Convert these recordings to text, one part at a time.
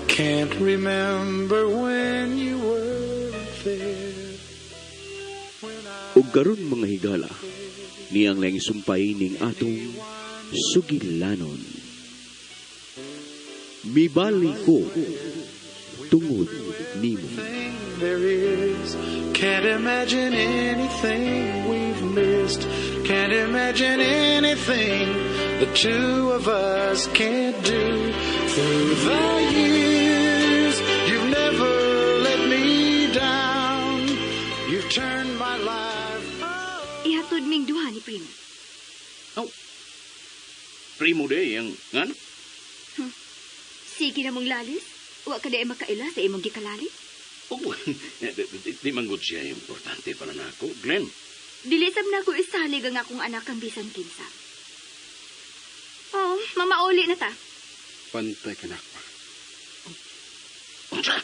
Can't remember when you weren't there. When I Ug karon, mga higala, niyang lang sumpay ning atong sugilanon. Mibali ko tungod nimo. Thing there is. Can't imagine anything we've missed. Can't imagine anything the two of us can't do. Through the years, you've never let me down. You've turned my life Ihatod ming duha ni Primo. Oh. Primo de, ang ngan? Sige na mong lalis. Wa ka di makaila sa imong gikalalit. Oh, di man gud siya importante para nako, Glenn. Dili sab na ko isalig ang akong anak ang bisan kinsa. Oh, mamauli na ta. Pantay ka na pa. Unsa?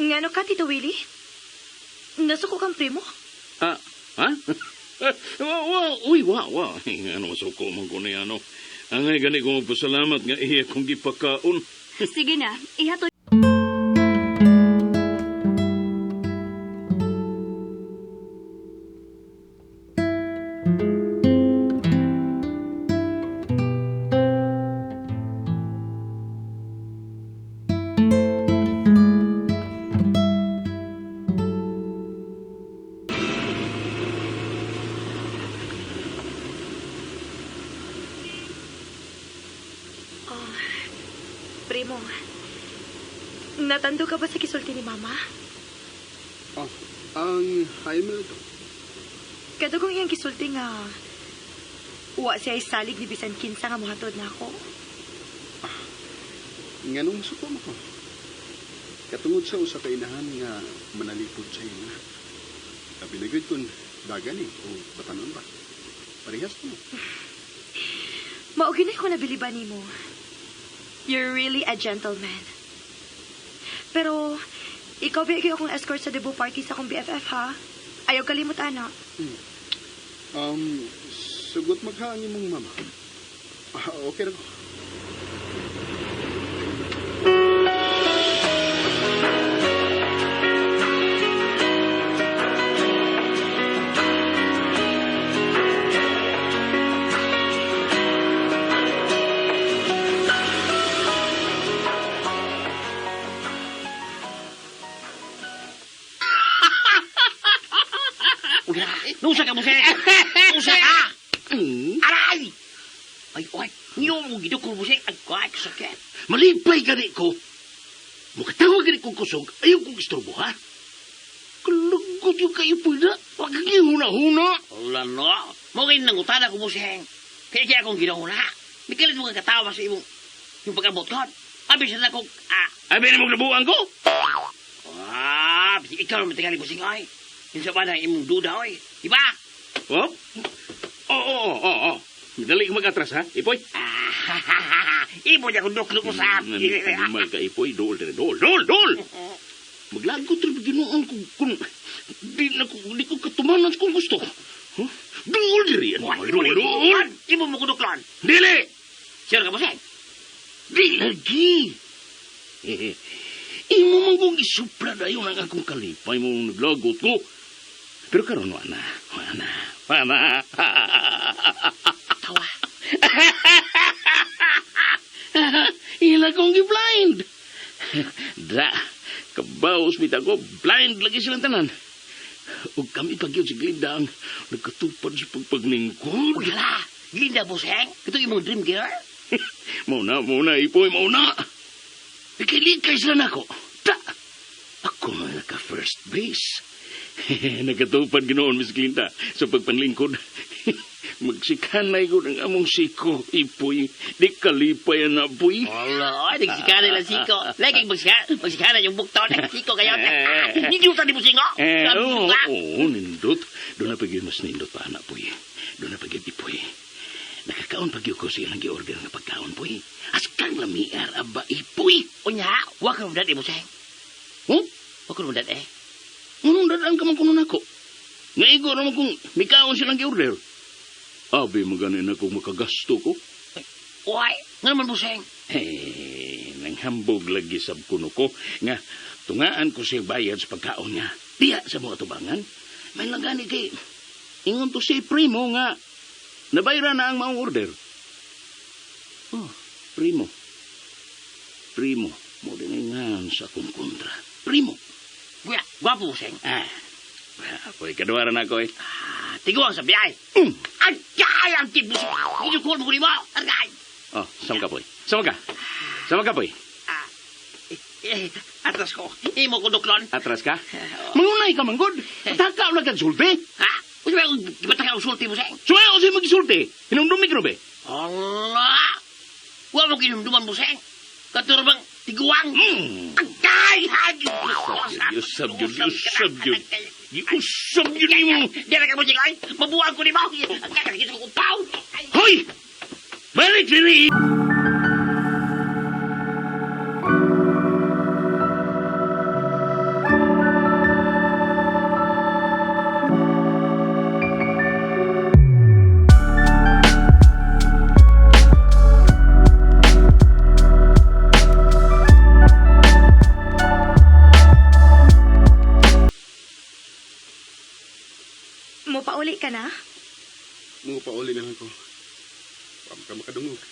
Ngano ka, Tito Willie? Nasuko kang primo? Ah, ha? Wa, wa, uy, wa, wa. Ano, suko man ko ni ano. Angay gani ko magpasalamat nga iya kong gipakaon. Sige na, ihatod. Oh, primo. Natando ka ba sa gisulti ni Mama? Oh, ang hay mo to. Kadugong iyang gisulti nga wa siya isalig ni bisan kinsa nga mohatod na ako. Nganong masuko mo ko? Katungod sa usa ka inahan nga manalipod sa ina. Labi na gyud kung dagan eh, o batanon ba. Parehas mo. Mao gyud ko nabiliban nimo. You're really a gentleman. Pero ikaw ba akong escort sa debut party sa akong BFF, ha? Ayaw kalimot ana. Sugot magha ang imong mama. Ah, okay ra ko. Usa, nusa ka mo siya. Nusa ka. Aray! Ay, ay, niyo mo gidukol mo siya. Ay, sakit. Malipay gani ko. Mukatawag gani kong kusog, ayaw kong istorbo, ha? Kalugod yung kayo po na. Wag kang huna-huna. Wala no. Mo kayo nangutana ko mo siya. Kaya kaya akong ginahuna. Mikalit mo kang katawa sa imong yung pag-abot ko. Abi siya na kong, ah, Abi na mong nabuang ko. ah, ikaw naman tingali mo ay. Yung sa ba imong duda, oy. Di ba? Oh? Oo. Dali ko mag-atras, ha? Ipoy. Ah, imo niya kung duklo ko sa Animal ka, Ipoy. Dool, dali. Dool, dool, dool! Maglagot rin ginoon ko kung di, na ko, di ko katumanan kung gusto. Huh? Dool diri. Animal, dool, dool! Imo mo kuduklon. Dili! Sure ka mo siya? Di lagi! Eh, imo man kong isupla dayon ang akong kalipay mo naglagot ko. Pero karon wa na, wa na, wa na. Tawa. Ila kong gi-blind. Dra, kabaos bitaw ko, blind lagi silang tanan. Ug kami pag yun si Glinda ang nagkatupad sa pagpaglingkod. Uy, hala. Glinda, Buseng. Ito imong dream girl. Mao na, mao na, Ipoy, mao na. Ikilikay sila nako. Ta! Ako man naka first base. Nakatupad ginoon, Miss Glinda, sa pagpanlingkod. Magsikanay ko ng among siko, Ipoy. Di kalipay na, Poy. Wala, ay, nagsikana lang siko. Lagi magsikana yung bukton. Siko kayo. Nindutan ni Busingo. Eh, Grabe oo, ka. oo, nindot. Doon na pag mas nindot pa, anak, Poy. Doon na pag Ipoy. Nakakaon pag ko sa ilang gi-order nga pagkaon, Poy. Askang lamiar, aba, Ipoy. Unya, wag ka dad, Buseng. Huh? Wag ka dad, eh. Anong dadaan ka man kuno nako? Nga igo naman kung mikaon silang gi-order. Abi, maganin na kung makagasto ko. Uy, nga naman, Buseng. Eh, Nihambog lagi sab kuno ko nga tungaan ko siya bayad sa pagkaon niya. Diya sa mga tubangan. May lang gani kay ingon to si Primo nga nabayra na ang maong order. Oh, Primo. Primo, mo din nga sa akong kontra. Primo. Kuya, gwapo, buseng. Ah, ako'y kaduwaran ako eh. Ah, tiguang sa biyay. Agay ang tibuseng. Ginukol mo ko ni mo. Agay. Oh, sama ka, Poy. Sama ka. Sama ka, Poy. Ah, eh, atras ko. Imo ko duklon. Atras ka? Mangunay ka, manggod. Patakaw na kag sulti. Ha? Uy, ba, ba't ka usulti mo seng? Sumayo ko sa'yo magisulti. Hinumdumi ka be? Allah! Huwag mo kinumduman mo seng. Katuro bang tiguang? Agay! Giusab yun, giusab yun. Giusab yun ni mo. Di na ka mo sing ay. Mabuwag ko ni mo. Agay, kita ko paw. Hoy! Balik diri! Mo pauli ka na? Mo pauli na lang ko. Pam ka makadungog.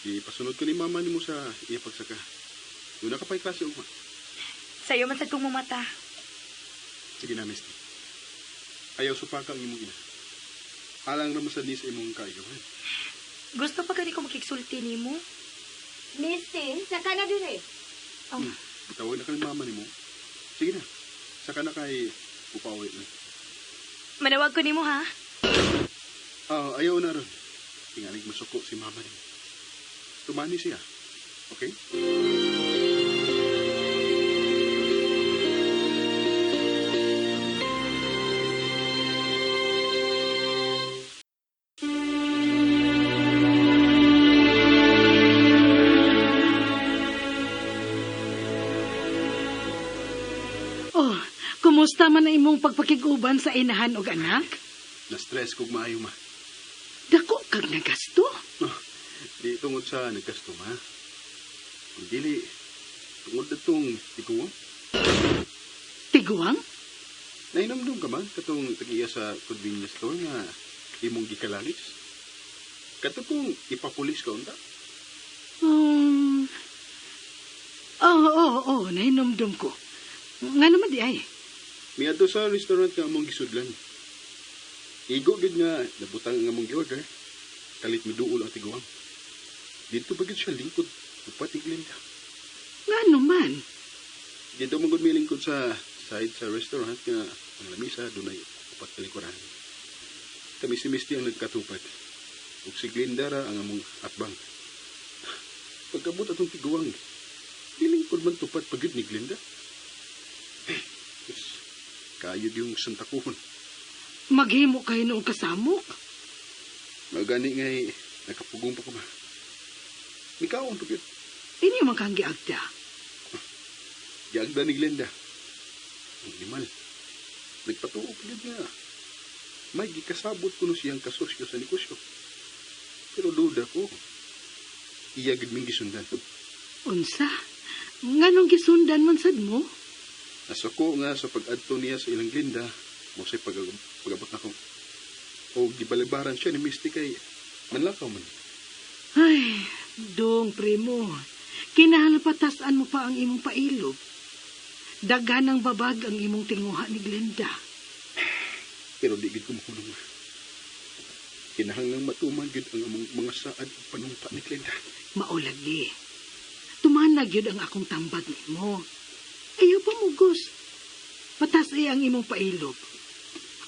Ipasunod ko ni mama nimo sa iya pagsaka. Doon na ka pa'y klase ugma. Sa'yo man sad kong mumata. Sige na, Misty. Ayaw supaka ang imong ina. Alang ra mo sad ni sa imong kaigawan. Gusto pa gani ko makigsulti nimo? Misty, saka na din eh. Oh, Tawag na ka ni mama nimo. Sige na. Saka na kay upauwi na. Manawag ko nimo ha. Ah, ayaw na ron. Tingalig masuko si mama nimo. Tumani siya. Okay? Oh, kumusta man ang imong pagpakig-uban sa inahan og anak? Na-stress kog maayo ma. Dako kag nagasto. Ah, di tungod sa nagkasto ma. Kung dili, tungod na tong tiguang. Tiguang? Nainomdom ka man katong tag-iya sa convenience store nga imong gikalalis? Kato kung ipapulis ka unta? Oh, oh, nahinomdom ko. Nga naman di ay. Miadto sa restaurant nga among gisudlan. Igo gid nga nabutang ang among giorder. Kalit miduol ang tiguang. Dito pa gid siya lingkod upat ni Glinda. Nga naman. Dito man gud mi lingkod sa side sa restaurant nga ang lamisa dunay upat ka lingkuran. Kami si Misty ang nagkatupad. Ug si Glinda ra ang among atbang. Pagkabot atong tiguang, dilingkod man tupad pagid ni Glinda. Eh, Diyos, kayod yung santakuhon. Maghimo kayo noong kasamok. Magani nga'y nakapugong pa ko ba. Mikaon pa gyud. Ini man kang giagda. Giagda ni Glenda. Ang animal. Nagpatuo pa gyud nga. May gikasabot kuno siyang kasosyo sa negosyo. Pero duda ko. Iya gid ming gisundan. Unsa? Nganong gisundan man sad mo? Nasuko nga sa pag-adto niya sa ilang Glinda, mo say pag-abot nako. O gibalibaran siya ni Misty kay manlakaw man. Ay, dong primo. Kinahanglan patasan mo pa ang imong pailob. Daghan ng babag ang imong tinguha ni Glenda. Pero di gid ko makulong. Kinahanglang matuman gid ang among mga saad ug panumpa ni Glenda. Maulagi. Tumanag yun ang akong tambag nimo. Ayaw pamugos. Patas ay ang imong pailob.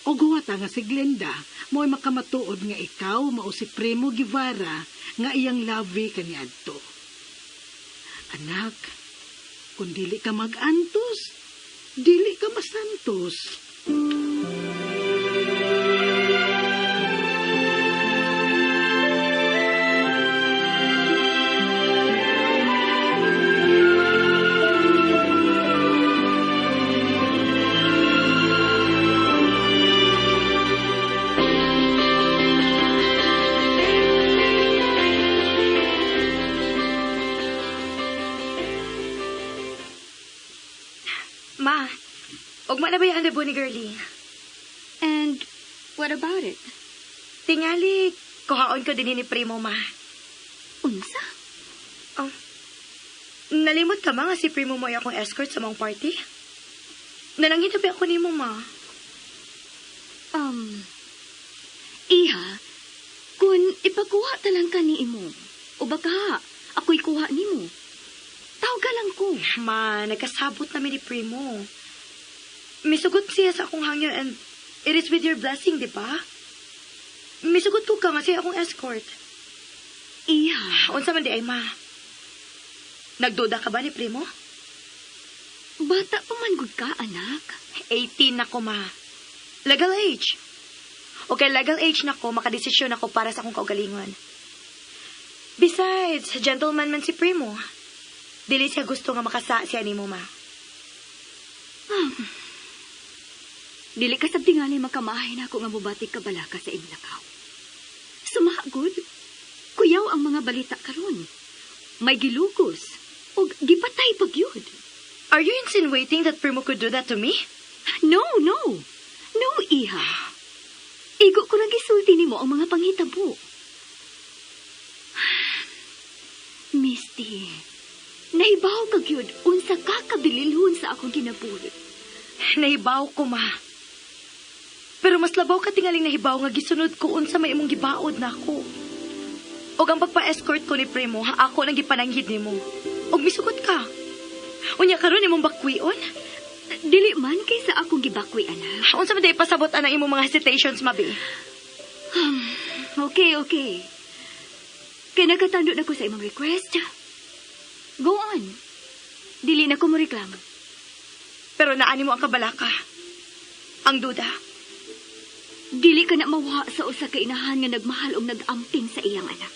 O guwata nga si Glenda, mo'y makamatuod nga ikaw mao si Primo Guevara nga iyang labi kaniadto. Anak, kung dili ka mag-antos, dili ka masantos. Ma, ugma na ba yung debut ni Girlie? And what about it? Tingali, kuhaon ko din ni Primo, ma. Unsa? Oh, nalimot ka ma nga si Primo mo ay akong escort sa mong party? Nalangin na ba ako nimo, ma? Iha, kung ipakuha talang ka ni imo, o baka ako'y kuha nimo, tawag lang ko. Ma, nagkasabot namin ni Primo. Misugot siya sa akong hangyo and it is with your blessing, di ba? Misugot ko ka nga siya akong escort. Iha. Unsa man di ay, ma? Nagduda ka ba ni Primo? Bata pa man gud ka, anak. 18 na ko, ma. Legal age. Okay, legal age na ko, makadesisyon ako para sa akong kaugalingon. Besides, gentleman man si Primo. Dili siya gusto nga makasa siya nimo, ma. Dili ka sab tingali makamahay na ako nga mubatik ka balaka sa imong lakaw. Sumagod. Kuyaw ang mga balita karon. May gilugos og gipatay pag yun. Are you insinuating that Primo could do that to me? No, no. No, iha. Igo ko lang gisulti nimo ang mga panghitabo. Misty, nahibaw ka gyud unsa ka kabililhon sa akong kinabuhi. Nahibaw ko, ma. Pero mas labaw ka tingaling nahibaw nga gisunod ko unsa may imong gibaod nako. Og ang pagpa-escort ko ni Primo, ako nang gipananghid nimo. Og misugot ka. Unya karon imong bakwion? Dili man kaysa akong gibakwi, anak. Unsa man di pasabot anang imong mga hesitations, mabi? Okay, okay. Kay nakatando na ko sa imong request. Go on. Dili na ko mo reklamo. Pero naani mo ang kabalaka. Ang duda. Dili ka na mawa sa usa ka inahan nga nagmahal og nag-amping sa iyang anak.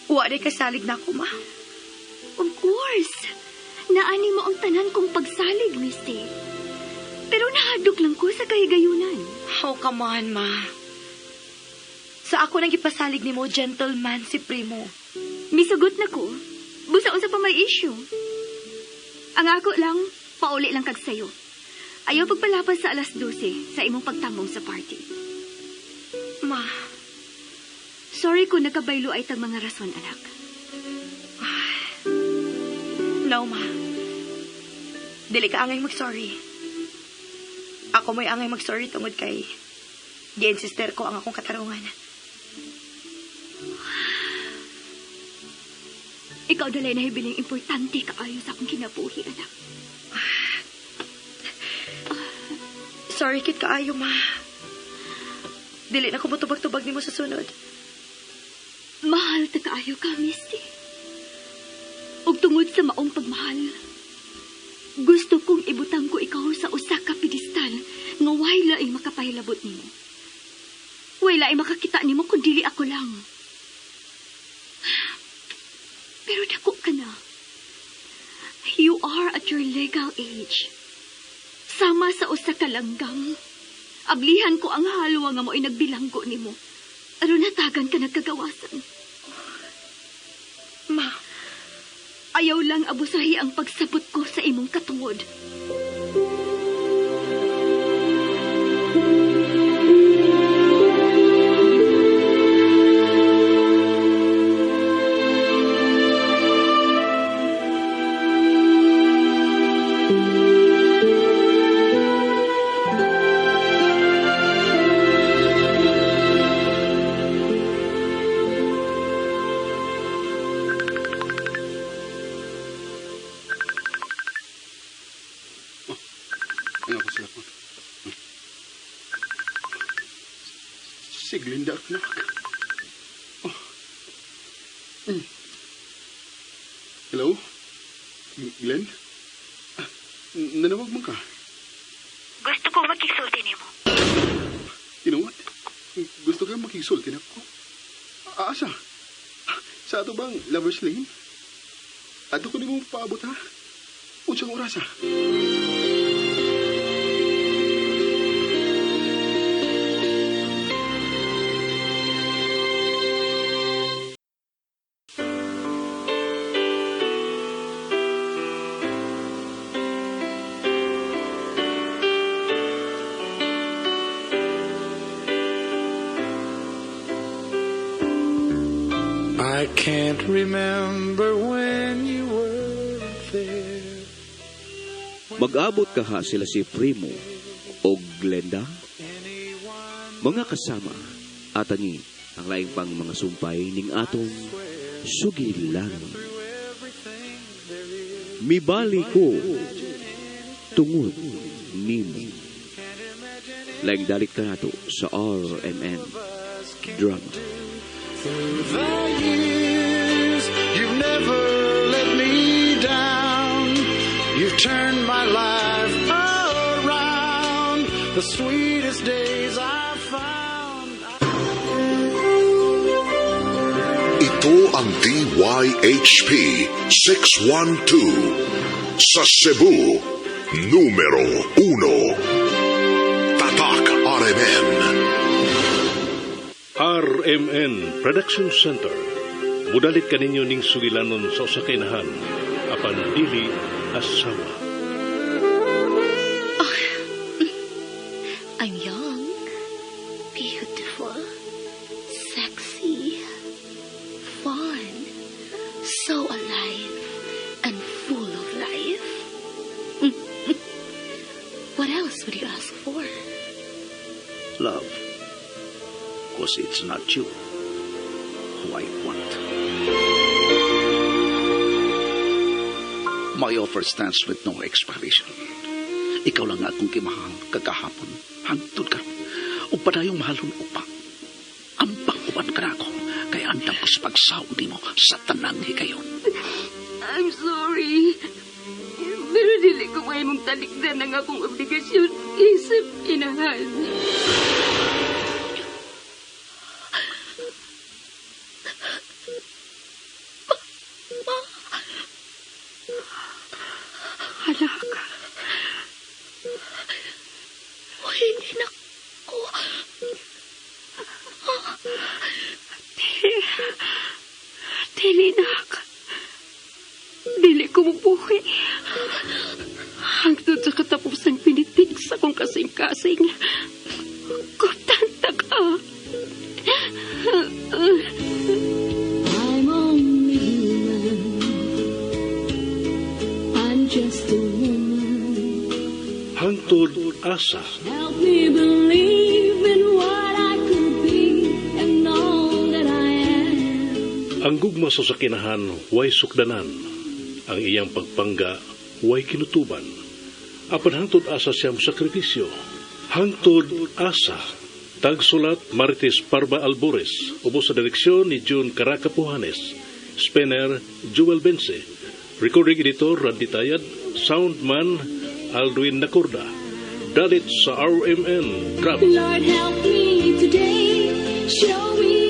Wa di kasalig na ako, ma. Of course. Naani mo ang tanan kong pagsalig, Misty. Pero nahadlok lang ko sa kahigayunan. Oh, come on, ma. Sa ako nang gipasalig nimo, gentleman si Primo. Misugot na ko. Busa unsa pa may issue. Ang ako lang, pauli lang kag sayo. Ayaw pagpalapas sa 12:00 sa imong pagtambong sa party. Ma. Sorry kung nakabaylo ay tag mga rason, anak. No, ma. Dili ka angay mag-sorry. Ako mo'y angay mag-sorry tungod kay gi-insister ko ang akong katarungan. Ikaw dalay nahibiling importante kaayo sa akong kinabuhi, anak. Sorry, kit kaayo, ma. Dili na ko motubag-tubag nimo sa sunod. Mahal ta kaayo ka, Misty. Ug tungod sa maong pagmahal, gusto kong ibutang ko ikaw sa usa ka pedestal nga way laing makapahilabot nimo. Way laing makakita nimo kun dili ako lang. Pero dako ka na. You are at your legal age. Sama sa usa ka langgam. Ablihan ko ang halwa nga mo'y nagbilanggo nimo. Aron natagan ka nagkagawasan. Ma, ayaw lang abusahi ang pagsabot ko sa imong katungod. Si Glinda at anak. Oh. Hello? Glenn? Nanawag man ka? Gusto ko makigsulti nimo. Tinuod? Gusto ka makigsulti nako? Asa? Sa ato bang Lover's Lane? Ato ko nimo paabot ha? Unsang oras ha? I can't remember when you weren't there. Mag-abot kaha sila si Primo o Glenda? Mga kasama, atangi ang laing pang mga sumpay ning atong sugilanon. Mibali ko tungod nimo. Laing dalit kanato sa RMN Drama. Through the years, you've never let me down. You've turned my life around. The sweetest days I've found. Ito ang DYHP 612 sa Cebu, numero 1. Tatak RMN. RMN Production Center. Mudalit kaninyo ning sugilanon sa usa ka inahan apan dili asawa. Oh, I'm young, beautiful, sexy, fun, so alive, and full of life. What else would you ask for? Love. 'Cause it's not you who I want. My offer stands with no expiration. Ikaw lang akong gimahal kagahapon, hangtod karon. Ug padayong mahalon ko pa. Ampang uban ka nako, kay andam ko sa pagsaog nimo sa tanang higayon. I'm sorry. Pero dili ko mahimong talikdan ang akong obligasyon isip inahan. Anak. Uy, nako. Dili. Dili, nak. Dili ko mabuhi. Hangtod sa katapusang pinitik sa akong kasing-kasing. Kutanta ka. I'm only human. I'm just a woman. Hangtod Asa. Help me believe in what I could be and all that I am. Ang gugma sa sakinahan way sukdanan. Ang iyang pagpangga way kinutuban. Apan hangtod asa siya sakripisyo. Hangtod Asa. Tagsulat Marites Parba Albores. Ubos sa direksyon ni June Caracapuhanes. Spanner Jewel Bense. Recording editor Randy Tayad. Soundman Aldwin Nacorda. Dalit sa RMN Drama. Lord, help me today. Show me